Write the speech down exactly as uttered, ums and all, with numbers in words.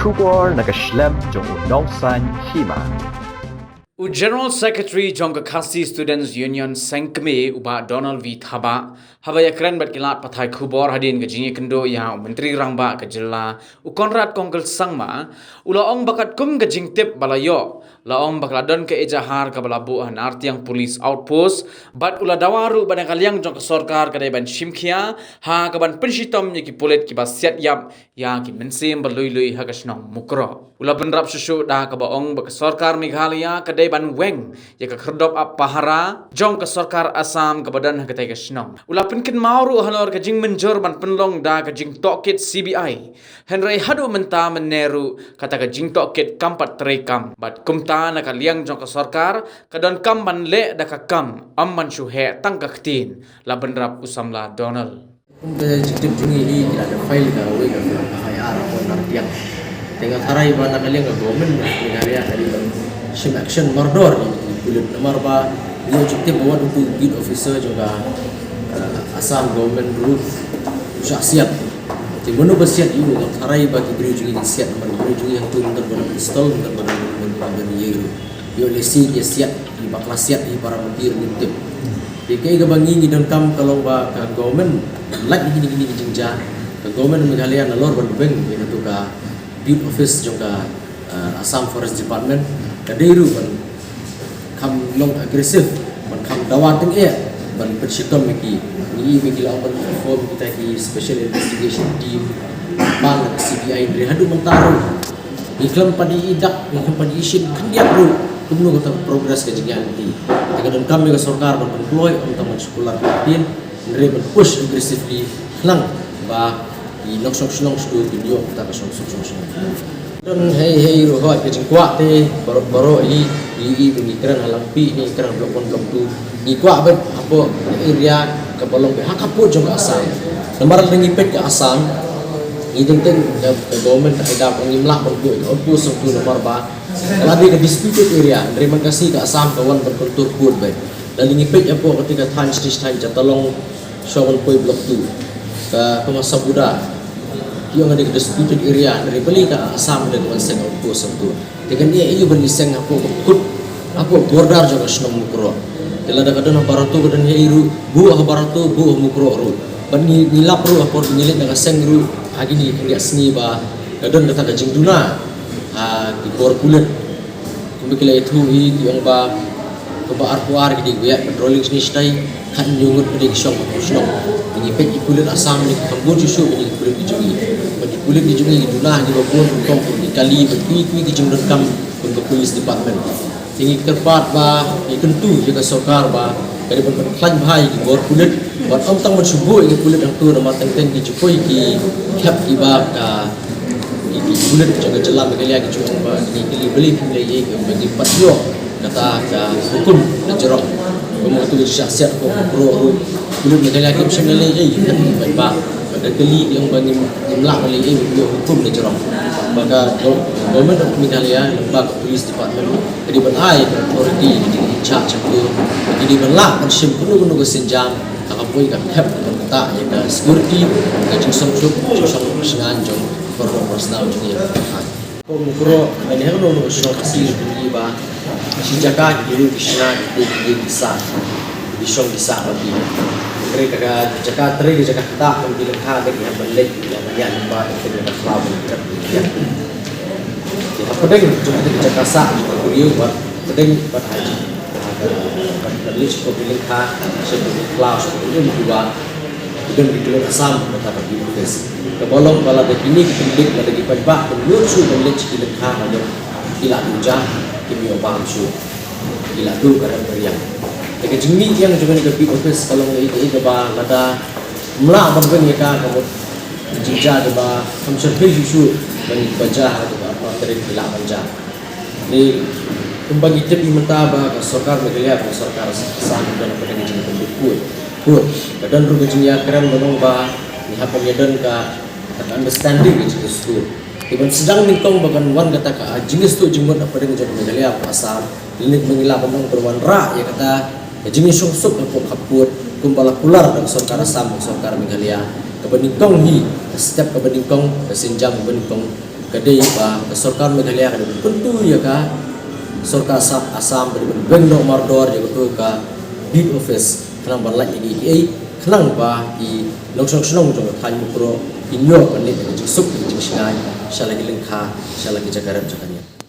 Khubor na ka shlem jong u Nongsaiñ Hima. U General Secretary jong ka Khasi Students Union Seng Kmie, u Bah Donald V Thabah, haba ïakren bad ki lad pathai khubor hadien ka jingïakynduh ïa u Myntri Rangbah ka jylla, u Conrad Kongkal Sangma, u la ong ba katkum ka jingtip ba la ïoh, la ong ba ka la don ka ejahar kaba la buh ha Nartiang Police Outpost, bad u la dawa ruh ba na ka liang jong ka sorkar ka dei ban shimkhia ha kaban pynshitom ïa ki pulit kiba siat ïap ïa ki mynsiem ba lui lui ha ka shnong Mukroh. U la bynrap shuh shuh da kaba ong ba ka sorkar Meghalaya ka dei ban weng ïa ka khyrdop ap pahara jong ka sorkar Assam kaba don ha katei ka shnong. U la pynkynmaw ruh halor ka jingmynjur ban pynlong da ka jingtohkit C B I. Hynrei haduh mynta mynne ruh kata ka jingtohkit kam pat treikam. Bad kumta na ka liang jong ka sorkar ka donkam ban leh da ka kam, ym ban shu heh tang ka ktien, la bynrap u samla Donald. Kum ka jingtip jong ngi hi, ngi la da file kawei ka F I R hapoh Nartiang. Te nga tharai ba na ka liang ka government Meghalaya ka dei ban shim action mardor ïa ki pulit namar ba ngi ïoh jingtip ba wat utu beat officer jong ka, eh, Assam government ruh u shah siat. Te mano ba siat ïa u, nga tharai ba ki briew jong ngi ki siat namar ki briew jong ngi hangtu mynta ba don pistol, mynta ba don, ba don, ba don ïa u. Ïoh lehse ki ïa siat, ki bakla siat ïa para myntir ngim tip. Te kaei kaba ngi ngi donkam ka long ba ka government lait ïa kine kine ki jingjia, ka government Meghalaya nalor ban weng ïa katu ka beat office jong ka, ah, Assam Forest Department, ka dei ruh ban kham long aggressive, ban kham dawa tyngeh ban pynshitom ïa ki. Ngi i ba ki la ong ban form kita ki special investigation team, ban C B I, hynrei haduh mynta ruh ngi khlem pat ïohi dak, ngi khlem pat ïohi shisien khyndiat ruh kumno kata ka progress ka jingïaid lynti. Te ka donkam ïa ka sorkar ban pynkloi, ym tang ban shu kular ka ktien, hynrei ban push aggressively khnang ba ki nongshong shnong shu ïoh kata ka shong suk shong shnong. Don hei hei ruh hoi ka jingkwah te baroh baroh hi, hi hi ba ngi kren ha Langpih, ngi kren Block One, Block Two. Ngi kwah bad hapoh area kaba long bad ha ka pud jong ka Assam. Namar lada ngi peit ka Assam, ngi teng teng ka, ka government ka ai da ba ngim lah ban buh ka outpost hangtu namar ba ka la dei ka disputed area, hynrei man ka sngi ka Assam ka wan ban contour pud bad. Lada ngi peit hapoh kata ka thaiñ stage thaiñ Jatalong shuwa ban poi Block Two, ka, ka Masabuda, ki ong ka dei ka disputed area, hynrei balei ka Assam ka dei ka wan seng outpost hangtu. Te kan ïa ïoh ban ïa seng hapoh ka kut, hapoh border jong ka shnong Mukroh. Te lada ka don ha Barato ka don ïa i ruh, buh ha Barato, buh ha Mukroh ruh. Bad ngi, ngi lap ruh ha por ngi leit na ka seng ruh, ha kine ki khyndiat sngi ba ka don kata ka jingduna ha ki bor pulit. Kumba ki la ïathuh hi ki ong ba kumba arphew ar ki dei ki ïa patrolling shane shatai. Khatñiew ngut ka dei ki shong ha shnong. Ngi peit ki pulit Assam ne ki kham bun shuh shuh na ki pulit ki jong ngi. Bad ki pulit ki jong ngi ki duna ha kiba bun rukom kum ki kali bad kiwei kiwei ki jingdonkam kum ka police department. Te ngi kyrpad ba ngi kyntu ïa ka sorkar ba ka dei ban pynkhlaiñ bha ïa ki bor pulit bad ym tang ban shu buh ïa ki pulit hangtu namar teng teng ki ju poi ki khep kiba ka ki, ki pulit jong ka jylla Meghalaya ki ju ong ba kine ki lei balei ki lei ïa ki ba ki pat ïoh kata ka hukum na jrong. Ba mo tu shah siat ko ko pro ru pulit Meghalaya kim shym lei ïa ki kan ba ba ba ka kali ki ong ba ngim ngim lah lei ïa ki hukum na jrong. Ba ka go-, government of Meghalaya lem ba ka police department ka dei ban ai ka authority ka dei in charge ko ka dei ban lah ban shim kano kano ka sienjam ka ka poi ka thep ka ta ïa ka security ka jingsngewsuk jingsngewsuk jong ka kordor ka snam jong ïa ka. Ko Mukroh, mane ha kano kano ka shnong Khasi jong ngi ba shi jaka ki riew ki shna ki riew ki sah, ki shong ki sah ba ki. Trei ka jaka, trei ka jaka kata ka ki lyngkha ka ki hap ban leit, ki hap ban ïaid lyngba, ki hap ban khlaw ban kat ki ïaid. Ki hap pdeng jong ka jaka sah jong ka riew ba pdeng ba ha ji. Ban leit sha ki lyngkha, sha ki khlaw, sha ki um ki ba ki don ki khlem Assam, kata ka beat office. Kaba long ba lada kine ki pyndik lada ki paidbah pynlut shuh ban leit sha ki lyngkha, lada ki la tu ja, kim ïoh bam shuh. Ki la tu ka rem ka riang. Te ka jingmih ïa jong kane ka beat office ka long ïa ka, ïa kaba lada ym lah ban weng ïa ka, ka mut ka jingjia kaba kham shyrkhei shuh shuh ban ïa ki paidbah, kaba, kaba ki lah ban ja. Ni, kumba ngi tip ïa mynta ba ka sorkar Meghalaya, ka sorkar Assam ka don hapdeng ka jingpynbit pud. Pud. Ka don ruh ka jingïakren ba nong ba ngi hap ban ïadon ka, ka understanding ka jingïastuh. Te ban sdang nyngkong ba kan wan kata ka jingïastuh jingmut hapdeng ka jong Meghalaya bad Assam. Lane ba ngi lah ban ong ban wanrah ïa kata ka jingïashongsuk hapoh ka pud kumba la kular da ka sorkar Assam bad ka sorkar Meghalaya. Kaba nyngkong hi, ka step kaba nyngkong, ka sienjam kaba nyngkong. Ka dei ba ka sorkar Meghalaya ka dei ban kyntu ïa ka sorkar Assam ba dei ban beng noh mardor ïa kato ka beat office khnang ban lait ïa kiei kiei khnang ba i nongshong shnong jong ka thaiñ Mukroh kin ïoh ban leit da ka jingsuk da ka jingshngaiñ sha la ki lyngkha, sha la ki jaka rep jaka niam.